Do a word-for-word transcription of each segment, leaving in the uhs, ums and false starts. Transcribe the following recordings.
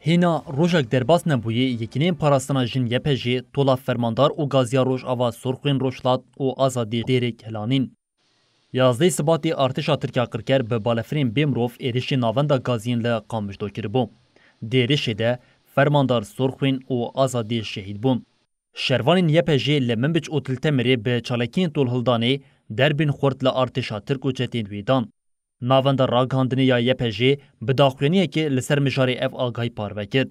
Hêna rojek derbas nebûyî, Yekîneyên Parastina Jin Y P J tola fermandar û gaziya Rojava Sorxwên Rojhilat û Azadî Dêrêk hilanîn. Yazdehê Sibatê artêşa Tirk ya qirker bi balefirên bê mirov êrişên navenda gaziyên li Qamişlo kiribû. Di êrişê de fermandar Sorxwên û Azadî şehîd bûn. Şervanên Y P J li Minbic û Til Temirê bi çalakiyên tolhildanê derbên xurt li artêşa Tirk û çetên wê dan. Navenda ragihandinê ya Y P J bi daxuyaniyekê li ser mijarê ev agahî parve kir.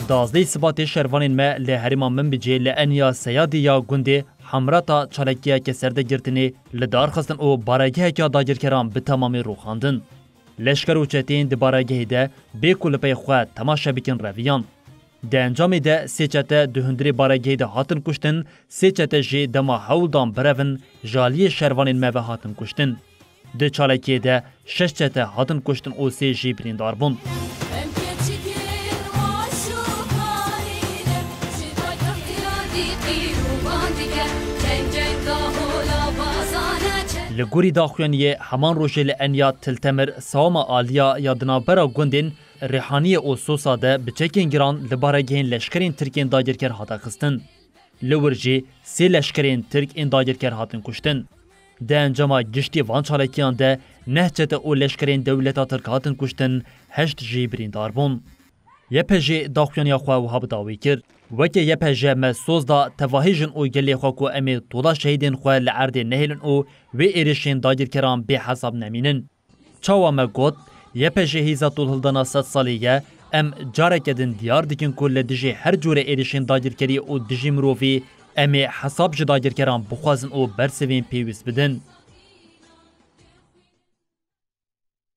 Duwazdehê Sibatê şervanên me li herêma Minbicê li eniya Seyadê ya gundê Hemrata çalakiyeke serdegirtinê li dar xistin û baregeheke dagirkeran bi temamî rûxandin. Leşker û çeteyên di baregehê de bê ku li pey xwe temaşe bikin reviyan. Di encamê de sê çete di hundirê baregehê de hatin kuştin, sê çete jî dema hewl dan birevin, ji aliyê şervanên me ve hatin kuştin. Di çalakiyê de şeş çete hatin kuştin û sê jî birîndar bûn. Li gorî daxuyaniyê, heman rojê li eniya Til Temir sawama aliya ya di navbera gundên Rêhaniyê û Sosa de bi çekên giran li baregehên leşkerên Tirk ên dagirker hate xistin. Li wir jî sê leşkerên Tirk ên dagirker hatin kuştin. Di encama giştî van çalakiyan de neh çete û leşkerên dewleta Tirk hatin kuştin, heşt jî birîndar bûn. Y P J daxuyaniya xwe wiha bi dawî kir: Weke Y P J me soz da tevahî jin û gelê xwe ku em ê tola şehîdên xwe li erdê nehêlin û wê êrişên dagirkeran bê hesab nemînin. Çawa me got, Y P J hêza tolhildana sed salî ye, em careke din diyar dikin ku li dijî her cûre êrişên dagirkerî û dijî mirovî em ê hesab ji dagirkeran bixwazin û bersivên pêwîst bidin.